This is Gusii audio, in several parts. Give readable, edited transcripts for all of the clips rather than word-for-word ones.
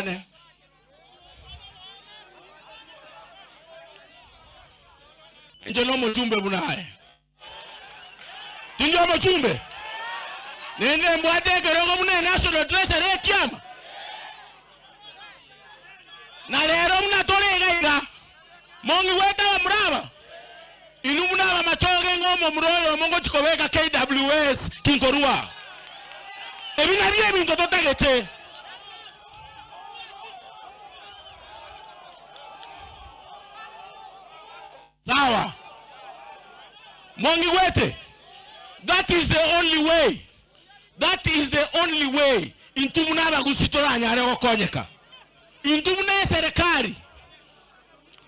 yane. Inche nomochumbe buna aye. Tindi omochumbe? Naende mbwate ekerogo buna enational treasury ekiama. Na rero buna tore iga iga, mong'igwete abamura aba? Inwe buna abamachoge ng'a omomura oyomo ngochia kobeka KWS kinkorua aa. Ebi nabio ebinto totagete. Sawa? Mong'igwete? That is the only way. That is the only way intwe buna abagusii toranyare gokonyeka. Intwe buna eserekari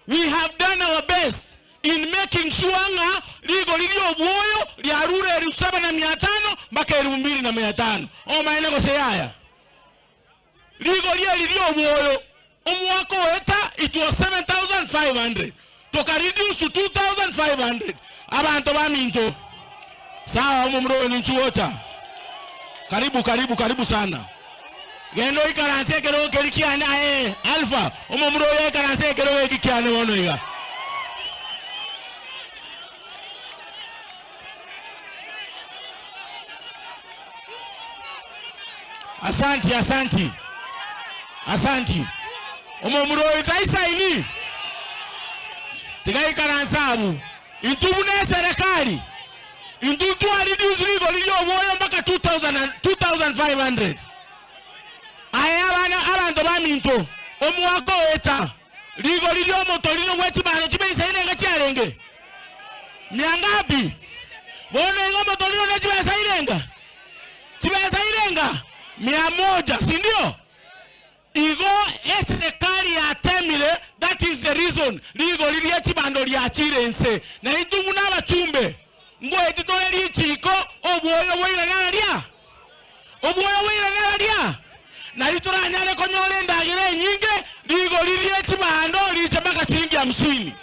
we have done our best in making sure ng'a rigori ri'obwoyo riarure elifu saba na mia tano mpaka elifu mbili na mia tano. Omaene gose yaya? Rigori eri ri'obwoyo omwaka oeta it was 7500 toka reduce to 2500 abanto baminto sawa omomura oyo ninchi gocha karibu karibu karibu sana genda oikaranse ekerogo keri kiane aye Alpha omomura oyo aikaranse ekerogo eki kiane bono iga. Asanti, asanti, asanti. Omomura oyo taisaini, tiga aikaranse abwo. Intwe buna eserekari, intwe twa reduce rigori ri'obwoyo mpaka 2000 and 2500. Aye abana abanto baminto, omwaka oeta, rigori ri'omotoriro bwe chibando chibesa inenga chiarenge? Mia ngapi? Bono igo omotoriro ne chibesa irenga? Chibesa irenga? Mia moja, sindio? Igo eserekari yatemire, that is the reason rigori rie chibando riachire inse. Na intwe buna abachumbe, ngoeti tore richiko obwoyo boirane aria? Obwoyo boirane aria? Nari toranyare konyora endagera enyinge, rigori rie chibando riche mpaka shilingi hamsini.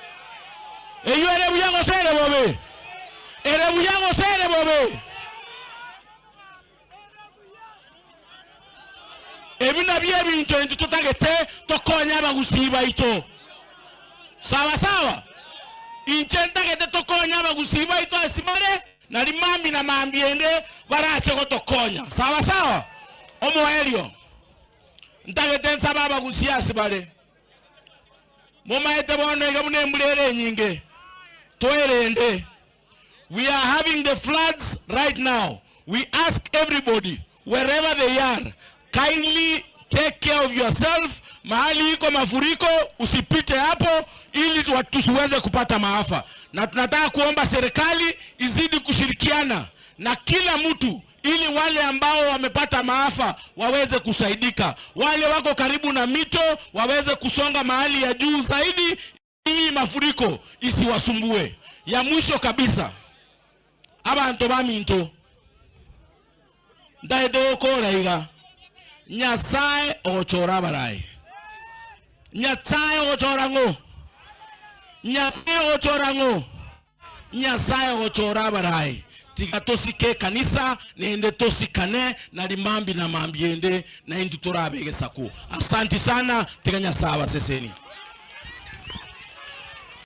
Eyio ere buya gose ere bobe? Ere buya gose ere bobe? Ebi nabio ebinto intwe totagete tokonye abagusii baito. Sawa sawa? Inche ntagete tokonye abagusii baito ase bare, nari mambia na mambia ende barache gotokonya. Sawa sawa? Omoerio, ntagete nsabe abagusii ase bare. Momaete bono iga buna embura ere enyinge, toerende. We are having the floods right now. We ask everybody wherever they are kindly take care of yourself. Mahali iko mafuriko usipite hapo, ili tusiweze kupata maafa. Na tunataka kuomba serikali izidi kushirikiana na kila mtu ili wale ambao wamepata maafa waweze kusaidika, wale wako karibu na mito waweze kusonga mahali ya juu zaidi, ili mafuriko isiwasumbue. Ya mwisho kabisa, abanto baminto ntaete gokora iga, Nyasae ogochora abaraai. Nyasae ogochora ng'o? Nyasae ogochora ng'o? Nyasae ogochora abaraai. Tiga tosike ekanisa, naende tosikane, na rimambia na mambia ende, naintwe torabe egesaku. Asanti sana, tiga Nyasae abasesenie.